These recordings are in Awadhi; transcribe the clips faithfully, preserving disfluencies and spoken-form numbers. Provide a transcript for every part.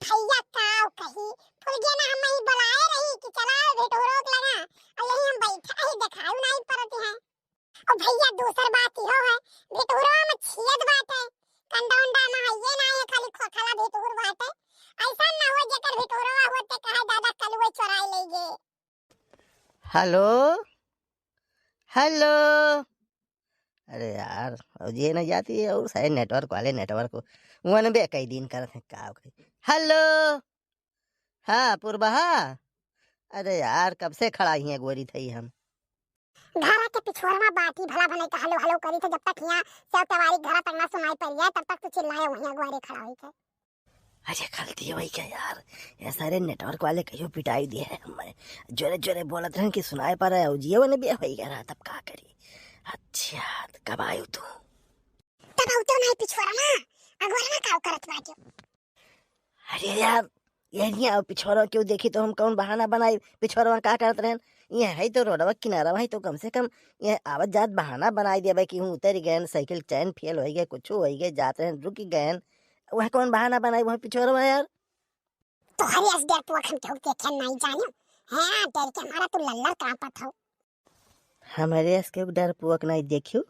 भइया काव कही, फुलगेना हम ही बोलाए रही कि चला भिटोरो के लगा, अउर यही हम बैठा ही देखाई नाहीं परत हैं। अउर भइया दूसर बात इहो है, भिटोरो में छियत बाटे, कंडा उंडा में हइये नाहीं है, खाली खोखला भिटोर बाटे। अइसा ना हो जेकर भिटोरो होते कहे दादा कलुए चोराई ले गे। हेलो, हेलो। अरे यार, अब ये ना जाती है, अउर सारे network वाले network को वन बे कई दिन करत हैं, का करी। हेलो, हाँ, पुरबहा। अरे यार, कब से खड़ा ही है गोरी थई हम। घर के पिछुआर में बाटी भला भले का हेलो हेलो करी थे, जब तक यहाँ से तवारी घर तक ना सुनाई पड़ जाए, तब तक तू चिल्लाए वहीं अगुआरे खड़ा होई के। अरे गलती होई क्या यार, ये सारे network वाले कहियो पिटाई दिए हैं हमें। जोरे जोरे बोलत रहन कि सुनाए पर है, जियो ने बे होई गया रहा, तब का करी। अच्छा, त कब आयु तू? तब आऊ तो नहीं पिछुआर में, अगुआर में का करत बाटे? अरे यार, ये नहीं आओ पिछोरवा, केहू देखी तो हम कौन बहाना बनाई? पिछोरवा का करत रहन? ये है तो रोडवा किनारा, वही तो कम से कम ये आवत जात बहाना बनाई देबे कि हम उतर गए, साइकिल चैन फेल हो गए, कुछ हो गए, जात रहन रुक गए, वह कौन बहाना बनाई वह पिछोरवा यार? तोहरे अस डरपोक हम केहू देखे नहीं जाने। हाँ, डर के हमारा तू लल्लर कांपत हो। हमरे अस केहू डरपोक नहीं देखियो,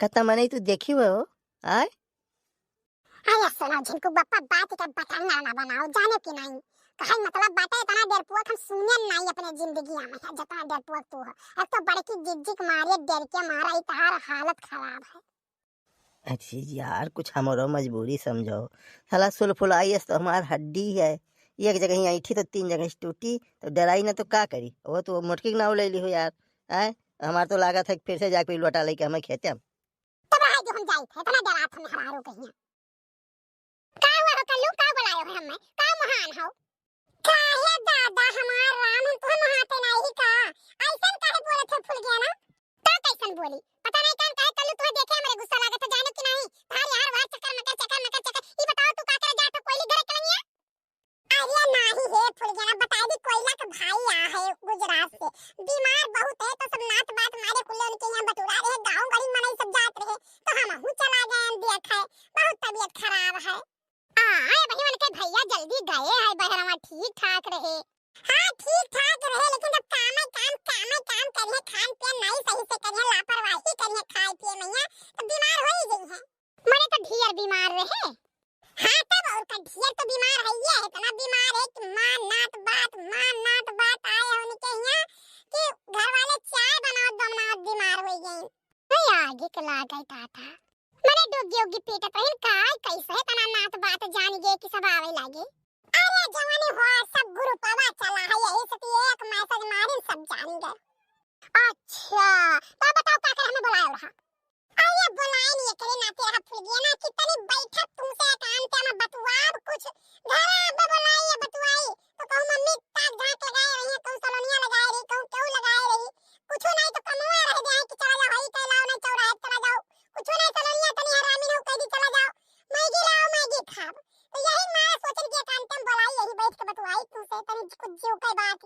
कता मने तू देखियो हो, आय? अरे सुनो झिनकू बप्पा, बात का बतंगड़ ना बनाओ, जाने कि नहीं? कहल मतलब बाटे, इतना डरपोक हम सुने नहीं अपने जिंदगी में, जितना डरपोक तू हो। एक तो बड़की जिज्जिक मारे डर के मारा, ई तहार हालत खराब है। अरे यार, कुछ हमरो मजबूरी समझो। साला सुलफुलाई अस तो हमार हड्डी है, एक जगह ही ऐंठी तो तीन जगह से टूटी, तो डराई ना तो का करी? वो तो मोटकी के नाव ले ली हो यार। आय, हमार तो लागत है कि फिर से जाके लोटा लेके हमें खेते हम। तब रहे जो हम जाई थे, इतना डरात हम हरारो कहिया। का हुआ हो कल्लू, का बुलायो है हमें, का महान हो? काहे दादा हमार राम, हम तुहे महाते नाही का? ऐसन काहे बोलत हो फुलगेना? तो कैसन बोली? पता नहीं कान काहे कल्लू तुहे देखे हमरे गुस्सा लागत हो, जानो कि नहीं? तार यार वार चक्कर मकर, चक्कर मकर, चक्कर। ई बताओ तू का करे जात हो कोयली घरे के लंगिया? अरे नाही हे फुलगेना, बताई दी कोयला के भाई आ है गुजरात से। बीमार बहुत है तो सब नात बात मारे कुल्ले उनके यहाँ बटुरा रहे, गाँव गरीब मनई सब जात रहे तो हमहू चला गए देखे, बहुत तबीयत खराब है। आ, ए भाई, उनके भैया जल्दी गए हैं बहरवा, ठीक ठाक रहे। हाँ, ठीक ठाक रहे, लेकिन जब काम है काम, काम है काम करिए, खान पियन नहीं सही से करिए, लापरवाही करिए खाए पिए में, तो बीमार हो ही गई है। मने तो ढेर बीमार रहे। हाँ, तब और का, ढेर तो बीमार है, ये इतना बीमार है कि माँ नात बात, माँ नात बात आए हैं उनके यहाँ कि घर वाले चाय बनावत बनावत बीमार हो गए। नहीं आगे के लागे टाटा। मने डोगी ओगी पीटत रहिन, काय कैसे तना नात बात जान गए कि सब आवे लागे। अरे जवानी हो, सब ग्रुपवा चला है, यही से तो एक मैसेज मारिन, सब जान गए। अच्छा, तो बताओ का करे हमें बुलायो रहा? अरे बुलाए नहीं करे नाते रहा फुलगेना कि तनी बैठक तुमसे एकांत में बतुआब कुछ। घर अब बुलाई या बतुआई तो कहूँ मम्मी ताक झांक लगाए रही है, कहूँ सलोनिया लगाए रही, कहूँ केहू लगाए रही। कुछ नहीं तो कमवा रह जाए कि चला जाओ, हई कैलाओ नहीं चौराहे चला जाओ। कुछ नहीं सलोनिया तनी हरामी नहीं कह दी चला जाओ। मैगी लाओ, मैगी खाब। तो यही मारा सोचन के एकांत में बुलाई, यही बैठ के बतुआई तुमसे तनी कुछ जीव के बात।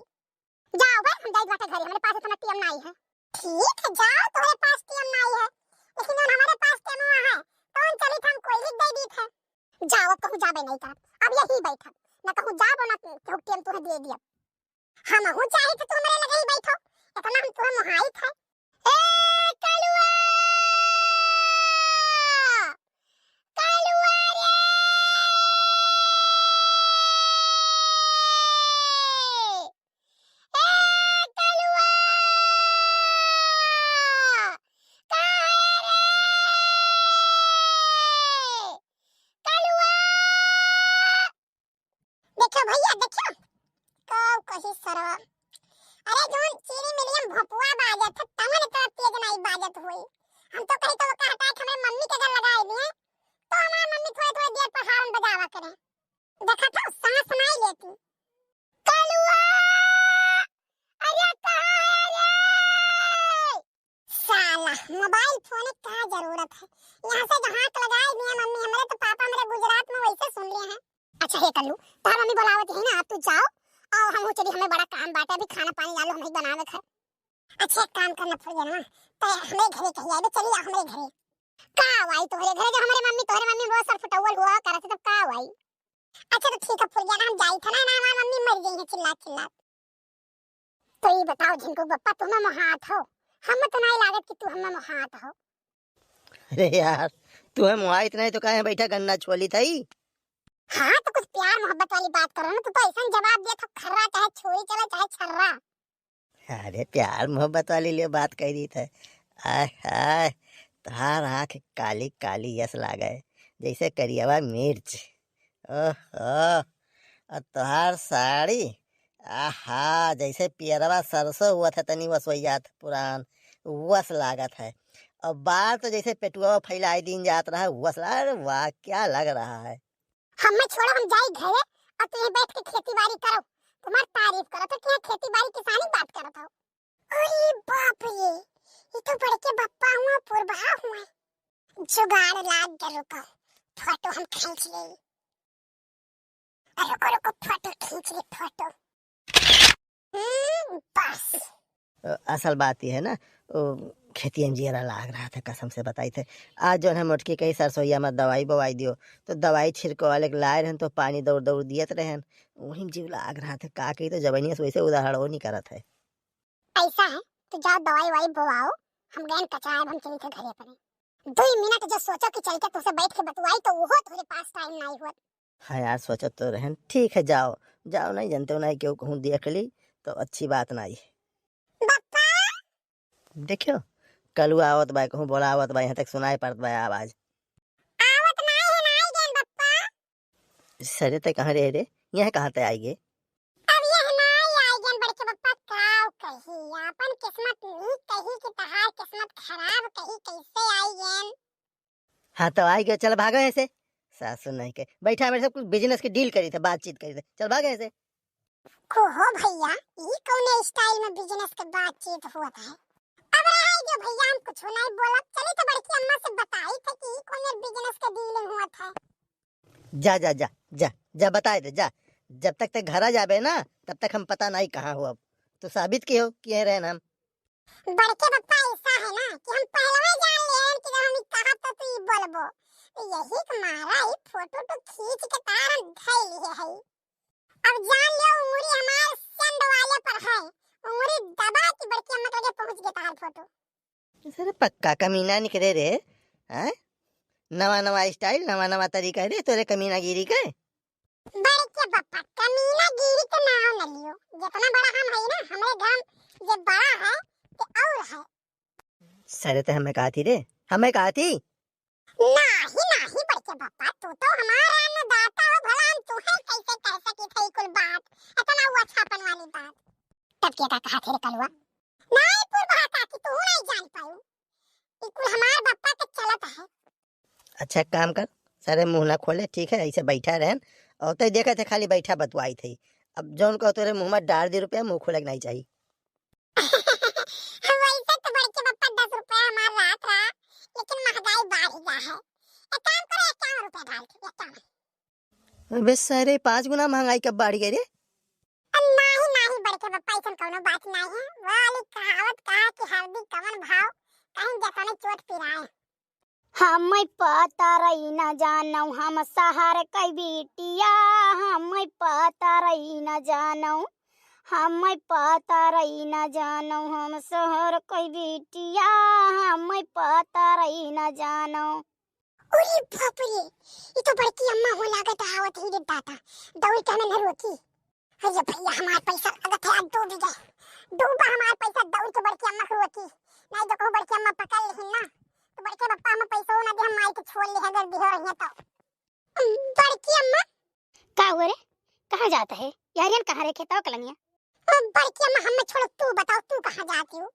जाओ बे, हम जाइत बाटे घरे, हमरे पास इतना टीएम नाई है। ठीक है, जाओ, तोहरे पास टीएम नाई है, लेकिन जौन हमरे पास टीएम है, तौन चलित हम कोयली दे दीत है। जाओ, अब कहूँ जाबे नहीं करब, अब यही बैठब, न कहूँ जाब, न कहूँ टीएम तुहे दे दियब। हमहू चाहित है तू हमरे लगे ही बैठो, इतना हम तुहे मोहाइत है। ए कलुआ, कलुआ रे! ए कलुआ! कहाँ है रे? कलुआ! देखो भइया, देखो, का कही सरवा। अरे, जौन चीनी मिलियम भोंपुआ बाजत है, तवन इतना तेज नाई बाजत होई। हम तो कही तो ओका हटा के हमरे मम्मी के घर लगाए दिए, तो हमार मम्मी थोड़े थोड़े देर पर हारन बजावा करे। देखा था, सांस नाई लेती। कलुआ! अरे, कहाँ है रे? साला, मोबाइल फोन का जरूरत है? यहाँ से जो हाथ लगाए दिए मम्मी, हमरे तो पापा हमरे गुजरात में वैसे सुन लिए हैं। अच्छा हे कल्लू, तार मम्मी बुलावत है ना, अब तू जाओ और हम चली, हमें बड़ा काम बाटे, अभी खाना पानी डालो, हमें बनावे घर। अच्छा एक काम करना फुलगेना, तो हमें घरे कही आए, चली आ हमारे घरे। का आई तोहरे घरे, जब हमारे मम्मी, तोहरे मम्मी बहुत सर फुटौल हुआ करत है, तब का आई? अच्छा तो ठीक है फुलगेना, हम जाई था ना, ना हमार मम्मी मर गई है चिल्लात चिल्लात। तो ई बताओ झिनकू बप्पा, तुम्हें मोहात हो? हम तो नहीं लागत कि तू हमें मोहात हो। अरे यार, तुम्हें मोहाइत नहीं तो काहे बैठा गन्ना छोली थई? हाँ तो कुछ प्यार मोहब्बत वाली बात करो ना, तू तो ऐसा जवाब दिया था खर्रा चाहे छोरी चला चाहे छर्रा। अरे प्यार मोहब्बत वाली लिए बात कह दी थे। आय हाय, तोहार आँख काली काली यस लागे, जैसे करियवा मिर्च। ओहो, और तोहार साड़ी, आहा, जैसे पियरवा सरसों हुआ था तनी वसवैयात पुरान, वस लागत है। और बार तो जैसे पेटुआ फैलाई दिन जात रहा, वस ला-, अरे वाह, क्या लग रहा है। हमें छोड़ो, हम जाई घरे और तुम बैठ के खेती बाड़ी करो, तुम्हार तारीफ करो तो क्या खेती बाड़ी किसानी बात करत हो। अरे बाप रे, ये तो बड़के बप्पा हुआ, पुरबहा हुआ। जुगाड़ लाग गए, रुको, फोटो हम खींच ले। अरे रुको रुको, फोटो खींच ले, फोटो। हम्म, बस। अ, असल बात ये है ना, ओ, खेतिया में जियरा लाग रहा था, कसम से बताई थे। आज जो है मोटकी कही सरसोईया में दवाई बवाई दियो, तो दवाई छिड़को वाले के लाए रहन तो पानी दौड़ दौड़ दियत रहन, वहीं में जीव लाग रहा था। का कही तो जबनिया से वैसे उदाहरण वो नहीं करत है। ऐसा है, तो जाओ दवाई वाई बोआओ, हम गए कचराए, हम चली थे घरे अपने। दो मिनट जो सोचो कि चल के तुझसे बैठ के बतुआई तो वो थोड़े पास टाइम नहीं हुआ। हाँ यार, सोचत तो रहन। ठीक है, जाओ, जाओ, नहीं जानते हो, नहीं केहू कहूँ देख ली तो अच्छी बात नहीं। बप्पा! देखियो, कलुआ आवत बा, कहूँ बोलावत बा, यहाँ तक सुनाई पड़त बा आवाज। आवत नहीं है, नहीं गए बप्पा। सरे ते कहाँ रहे रे? यहाँ कहाँ ते आई गे? अब यह नहीं आई गए बड़के बप्पा, काव कही, अपन किस्मत नीक कही कि तहार किस्मत खराब कही, कैसे आई गए? हाँ तो आई गए, चल भागो यहाँ से। सासू नहीं के बैठा, मेरे सब कुछ बिजनेस की डील करी थे, बातचीत करी थे, चल भागो यहाँ से। को हो भैया, ई कौने स्टाइल में बिजनेस के बातचीत हुआ था? अब रहे जो भैया, हम कुछ नहीं बोलब, चली तो बड़की अम्मा से बताई थे कि ई कौने बिजनेस के डीलिंग हुआ था। जा, जा, जा, जा, जा, बताए दे, जा। जब तक ते घरा जाबे ना, तब तक हम पता नहीं कहाँ हो। अब तू साबित किहो कि यहीं रहन हम। बड़के बप्पा, ऐसा है ना कि हम पहलवा जान लेन कि जब हम ई कहब तो तू ई बोलबो। तो यही के मारा ई फोटो तो खींच के तार हम धई लिए है। अब जान लियो, उंगली हमार सेंड वाले पर है, उंगली दबा के बड़की अम्मा के लगे पहुंच गए तार फोटो। सरे पक्का कमीना निकले रे, हैं? नवा नवा स्टाइल, नवा नवा तरीका रे तोरे कमीनागिरी के। बड़के बप्पा, कमीनागिरी के नाव न लियो। जितना बड़ा हम है ना, हमरे घर जे बड़ा है, ते और है। सरे ते हमें कहा थी रे, हमें कहा थी। नाही, नाही बड़के बप्पा, तू तो हमार अन्नदाता हो, भला हम तुहे कैसे कह सकी थे कुल बात, इतना वो अच्छापन वाली बात। तब के का कहा थे रे कलुआ? नाही पुरबहा काकी, तू नहीं जान पाऊ। ई कुल हमार बप्पा के चलत है। अच्छा, एक काम कर, सारे मुंह ना खोले, ठीक है, ऐसे बैठा रहन। और तो देखे थे, खाली बैठा बतुआई थे। अब जौन कहो तोरे मुंह में डाल दी रुपया, मुंह खोले के नहीं चाहिए। वैसे तो बड़के बप्पा दस रुपया हमार रात रहा, लेकिन महंगाई बढ़ गया है। एक काम करो, इक्यावन रुपया डाल दो, इक्यावन। अबे सारे, पाँच गुना महंगाई कब बढ़ गई रे? नाही, नाही बड़के बप्पा, ऐसन कौनो बात नाही है। वो वाली कहावत कहा कि हरदी कवन भाव, कहीं जतने चोट पिराए। हम पतरई न जानौ, हम शहर कै बिटिया, हम पतरई न जानौ, हम पतरई न जानौ, हम शहर कै बिटिया, हम पतरई न जानौ। अरे बाप रे, ई तो बड़की अम्मा हो लागत आवत ही रे दादा, दौड़ के हमें न रोकी। अरे भैया, हमार पैसा लागत है, आज डूब गए, डूबा हमार पैसा, दौड़ के बड़की अम्मा को रोकी, नहीं तो कहूँ बड़की अम्मा पकड़ लेही ना, तो बड़के बप्पा हमें पैसा ना दे, हम माई के छोड़ ले अगर दिहो रही तो। बड़की अम्मा। का हुआ रे, कहाँ जाता है यारियन, कहाँ रे खेतवा कलंगिया? बड़की अम्मा, हमें छोड़ो, तू बताओ, तू कहाँ जाती हो?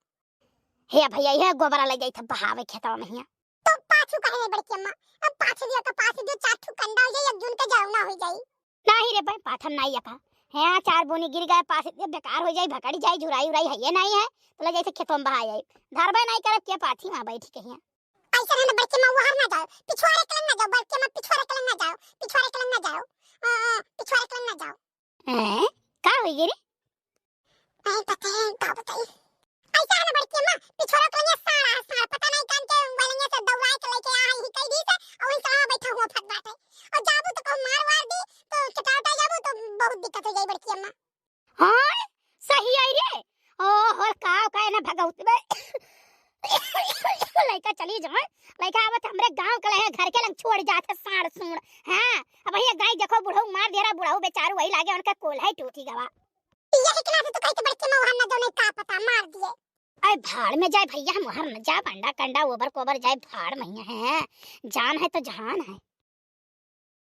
हे भैया, यह गोबरा ले जाई था बहावे खेतवा में हिया। तो पाछू कहे रे बड़की अम्मा, अब पाछू दिया का पाछू जो चार ठू कंडा हो जाई, अब जून का जौना हो जाई। नाही रे भाई, पाथम नाही यका। हाँ, चार बोनी गिर गए, पाछू दिया बेकार हो जाई, भकड़ी जाई, झुराई उराई है ये नाही है, तो ले जाई से खेतवा में बहा जाई। धरबे नाही करब के पाथी वहाँ बैठी कहिया। ऐसा है ना बड़की अम्मा, वहाँ ना जाओ, पिछुआरे कलंग ना जाओ, बड़की अम्मा पिछुआरे कलंग ना जाओ, पिछुआरे कलंग ना जाओ, अ, पिछुआरे कलंग ना जाओ। हैं? का होई गे रे? नहीं पता है, का बताई? ऐसा है ना बड़की अम्मा, पिछोरो के लइया साड़ा है, साड़, पता नहीं कान के वलंगिया से दौड़ाए के लेके आ है, ही कह दी से, और वही साड़ा बैठा हुआ फट बाटे। और जाबू तो कहूँ मार वार दी, तो चटावटा जाबू तो बहुत दिक्कत हो जाई बड़की अम्मा। हाँ, सही आई रे। ओ, और का, का ना भगवत में। लइका चली जाए, लइका आवत हमरे गांव के लहे घर के लंग छोड़ जात है साड़ सूड़। हाँ, अब ये गाय देखो बुढ़ऊ मार दे रहा, बुढ़ऊ बेचारू वही लागे उनका कोल्हा ही टूटी गवा। यही के नाते तो कही के बड़की अम्मा ओहर न जाने का पता मार दिए। अरे भाड़ में जाए भैया, हम ओहर न जा, बंडा कंडा ओबर कोबर जाए भाड़ में है, जान है तो जहान है।